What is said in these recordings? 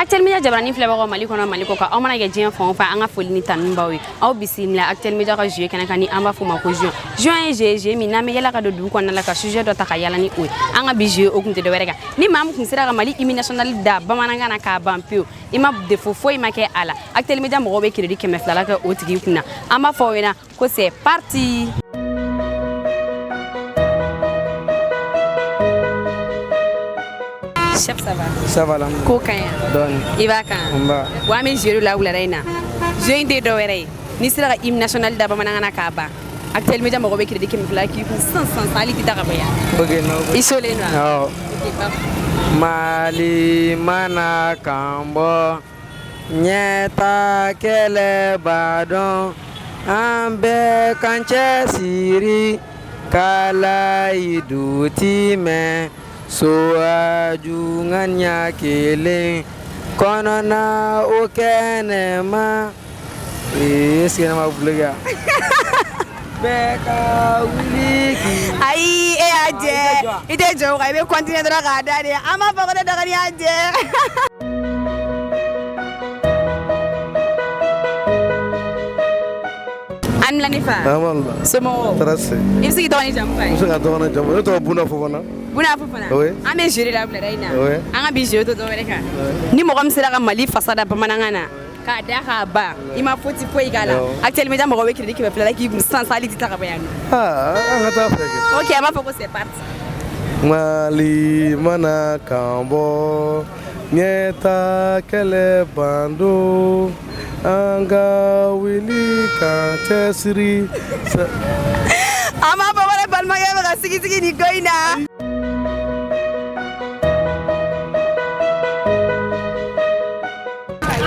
Actuel Media jabaranin filɛbagaw Mali kɔnɔ, Mali kɔ kan, aw mana kɛ diɲɛ fan o fan, an ka foli ni tanu b'aw ye. Aw bisimila Actuel Media ka jeu kɛnɛ kan ni an b'a f'o ma ko Juin. Juin ye jeu ye, jeu min n'an bɛ yala ka don dugu kɔnɔna la ka sujet dɔ ta ka yala ni o ye. An ka bi jeu o kun tɛ dɔwɛrɛ kan, ni maa min kun sera ka Mali hymne national da bamanankan na k'a ban pewu, i ma défaut foyi ma kɛ a la, Actuel Media mɔgɔw bɛ crédit 200 la kɛ o tigi kunna. An b'a fɔ aw ɲɛna ko c'est parti. Chef, ça va? Ça va, alhamdulillah. Ko ka ɲi? Dɔɔni. I b'a kan? Nba. Wa an bɛ jeu la wulada in na. Jeu in tɛ dɔwɛrɛ ye, n'i sera ka hymne national da bamanankan na k'a ban, Actuel Media mɔgɔw bɛ crédit 200 k'i kun sisan sisan sisan, hali i tɛ taa ka bɔ yan. Ok, no. I solen don wa? Awɔ. Ok, ba. Mali mana kan bɔ, ɲɛta kɛlɛ b'a dɔn, an bɛɛ k'an cɛsiri ka layidu timɛ, soaju ŋaniya kelen kɔnɔna o kɛnɛma. Ee, est ce que ne ma bloqué wa? Bɛɛ ka wuli k'i Ayi, e y'a jɛ, i tɛ jɔ o kan, i bɛ continuer dɔrɔn k'a da de. An b'a fɔ ko ne dɔgɔnin y'a jɛ. An la ne fa. Alhamdulillah. Somɔgɔw? Tɔɔrɔ tɛ. I bɛ se k'i tɔgɔ ni jamu f'a N ye? bɛ se ka tɔgɔ ni jamu. Ne tɔgɔ Buna Fofana. Buna Fofana. Oui. An bɛ jeu de la wulada in na. Oui. An ka bi jeu tɛ dɔwɛrɛ kan, ni mɔgɔ min sera ka Mali fasa da bamanankan na k'a da k'a ban, i ma faute foyi k'a la, Awɔ. Actuel Media mɔgɔw bɛ crédit 200 la k'i kun sisan sisan, hali i tɛ taa ka bɔ yan nɔ. Ah, an ka taa fɛ kɛ. Ok, an b'a fɔ ko c'est parti. Mali mana kan bɔ, ɲɛta kɛlɛ ban don, an ka wuli k'an cɛsiri. An b'a fɔ ko ne balimakɛ bɛ ka sigi sigi nin ko in na.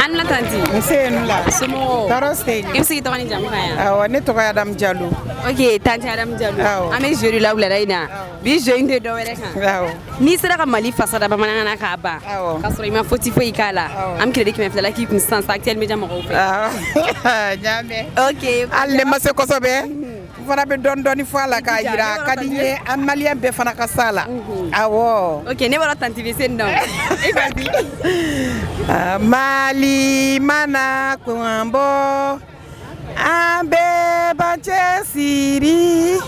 An la tantie. Nse nu la. Somɔgɔw? Tɔɔrɔ tɛ yen. I bɛ se k'i tɔgɔ ni jamu f'a ye? Awɔ, ne tɔgɔ ye Adamu Jalo. Ok, tantie Adamu Jalo. Awɔ. An bɛ jeu de la wulada in na. Bi jeu in tɛ dɔwɛrɛ kan, Awɔ. n'i sera ka Mali fasa da bamanankan na k'a ban, Awɔ. k'a sɔrɔ i ma faute foyi k'a la, Awɔ. an bɛ crédit 200 la k'i kun sisan sisan Actuel Media mɔgɔw fɛ. Awɔ. N y'a mɛn. Ok. Hali ne ma se kosɛbɛ. N fana bɛ dɔɔni dɔɔni fɔ a la k'a yira a ka di n ye an maliyɛn bɛɛ fana ka s'a la. Awɔ. Ok, ne b'a dɔn tantie bɛ se nin na o. E vas-y. Ah, Mali mana kun bɔ, an bɛɛ b'an cɛsiri,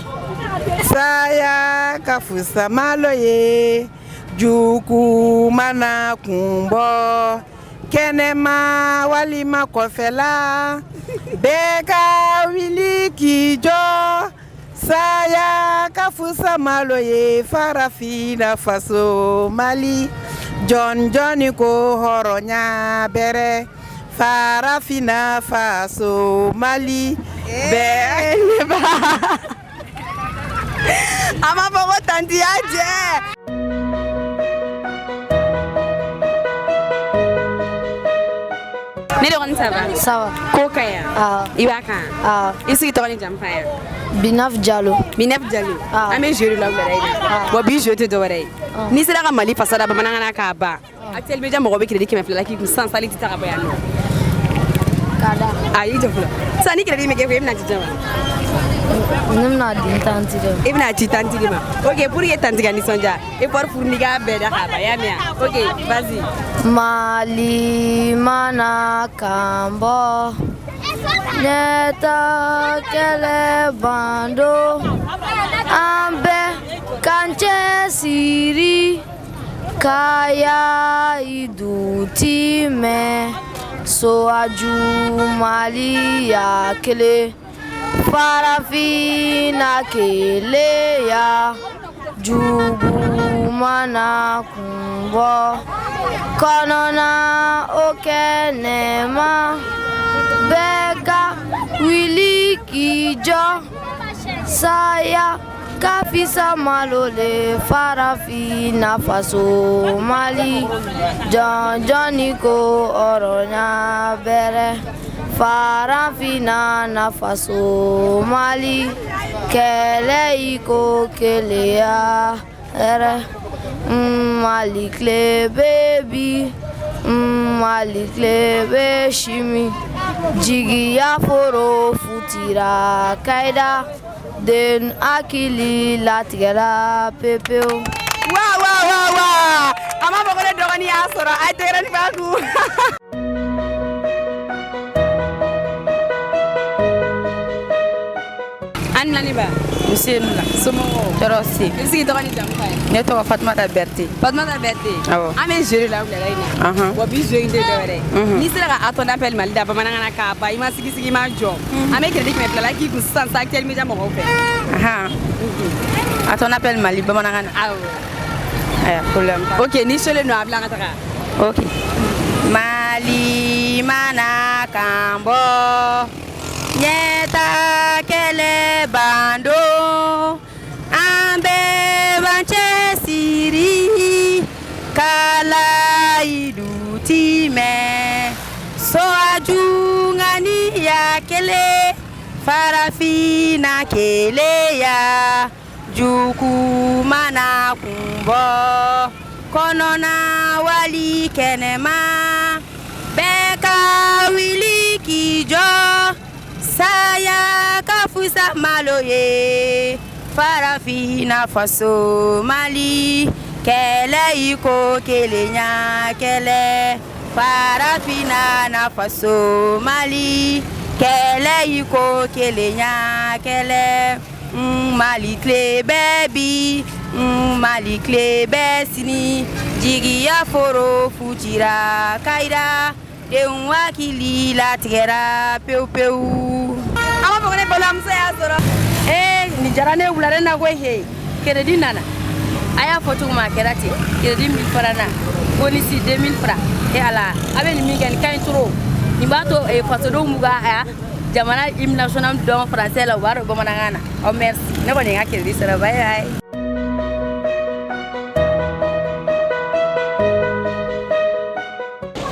saya ka fusa malo ye, jugu mana kun bɔ kɛnɛma walima kɔfɛla, bɛɛ ka wuli k'i jɔ, saya ka fusa malo ye, farafinna faso Mali, jɔn jɔnni ko hɔrɔnya bɛrɛ, farafinna faso Mali bɛɛ. Ne ba. An b'a fɔ ko tantie y'a jɛ. Ne dɔgɔnin, ça va? Ça va. Ko ka ɲi? Ah. I b'a kan? Ah. I bɛ se k'i tɔgɔ ni jamu f'a ye? Binaf Diallo. Binef Jalo. Ah. An bɛ jeu de la wulada in na. Bon, bi jeu tɛ dɔwɛrɛ ye, n'i sera ka Mali fasa da bamanankan na k'a ban, Actuel Media mɔgɔw bɛ crédit 200 la k'i kun sisan sisan, hali i tɛ taa ka bɔ yan nɔ. K'a da. Ayi, jɔ fɔlɔ. Sisan ni crédit bɛ kɛ e kun, e bɛna ci jɔn ma? Ne bɛna di n tantie de ma. E bɛna ci tantie de ma. Ok, pour que tantie ka nisɔndiya, effort fourni k'a bɛɛ da k'a ban, i y'a mɛn wa? Ok, vas-y. Mali mana kan bɔ, ɲɛta kɛlɛ ban don, an bɛɛ k'an cɛsiri ka yayidu timɛ, soaju Mali ya kelen, farafinna keleya, jugu mana kun bɔ kɔnɔna o kɛnɛma, bɛɛ ka wuli k'i jɔ, saya ka fisa malo le, farafinna faso Mali, jɔn jɔnni ko hɔrɔnya bɛrɛ, farafinna na faso Mali, kɛlɛ i ko keleya hɛrɛ. Mali tile bɛ bi, Mali tile bɛ simi, jigiya foro futira kayida den hakili latigɛra pepewu. Wa wa wa wa, a ma fɔ ko ne dɔgɔnin y'a sɔrɔ, a ye tɛgɛrɛ ni fa kun. An nani ba? Nse la. Somɔgɔw? Tɔɔrɔ si. I bɛ se k'i tɔgɔ ni jamu f'a ye? Ne tɔgɔ Fatumata Berete. Fatumata Berete. Awɔ. An bɛ jeu de la wulada in na. Wa bi jeu in tɛ dɔwɛrɛ ye. N'i sera ka à ton appel Mali da bamanankan na k'a ban, i ma sigi sigi, i ma jɔ. An bɛ crédit 200 la k'i kun sisan sa Actuel Media mɔgɔw fɛ. Ahan. À ton appel Mali bamanankan na. Awɔ. Ayiwa, problème t'a la. Ok, ni selen don, a bila an ka taga. Ok. Mali mana kan bɔ, ɲɛta kɛlɛ ban don, an bɛɛ b'an cɛsiri ka layidu timɛ, sɔaju ŋaniya kelen, farafinna keleya, jugu mana kun bɔ kɔnɔna wali kɛnɛma, bɛɛ ka wuli k'i jɔ, saya ka fusa malo ye, farafinna faso Mali kɛlɛ i ko kelenya kɛlɛ, farafinna na faso Mali kɛlɛ i ko kelenya kɛlɛ. Mali tile bɛ bi, Mali tile bɛ sini, jigiya foro fucira kayira, denw hakili latigɛra pewu pewu. An b'a fɔ ko ne balimamuso y'a sɔrɔ. Ee, nin diyara ne wulada na koyi. He, crédit nana, a y'a fɔ cogo min, a kɛra ten. Crédit 1000 francs na, bonus 2000 francs. E ala, a bɛ nin min kɛ, nin ka ɲi trop. Nin b'a to fasodenw b'u ka jamana hymne national dɔn français la, u b'a dɔn bamanankan na. Aw merci, ne kɔni ye n ka crédit sɔrɔ. Bye bye.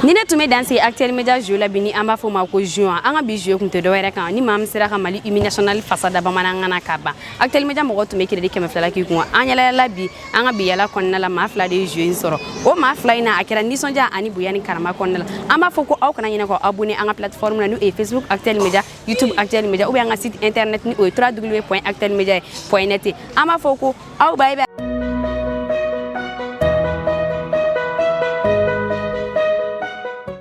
Ni ne tun bɛ dan sigi Actuel Media jeu la bi, ni an b'a fɔ o ma ko juin, an ka bi jeu kun tɛ dɔwɛrɛ kan, ni maa min sera ka Mali hymne national fasa da bamanankan na ka ban, Actuel Media mɔgɔw tun bɛ crédit 200 la k'i kun. An yalayala bi, an ka bi yala kɔnɔna la, maa fila de ye jeu in sɔrɔ. O maa fila in na, a kɛra nisɔndiya ani bonya ni karama kɔnɔna la. An b'a fɔ ko aw kana ɲinɛ k'aw abonné an ka plateforme na, n'o ye Facebook Actuel Media, YouTube Actuel Media, ou bien an ka site internet, ni o ye www.actuelmedia.net. An b'a fɔ ko aw bye bye.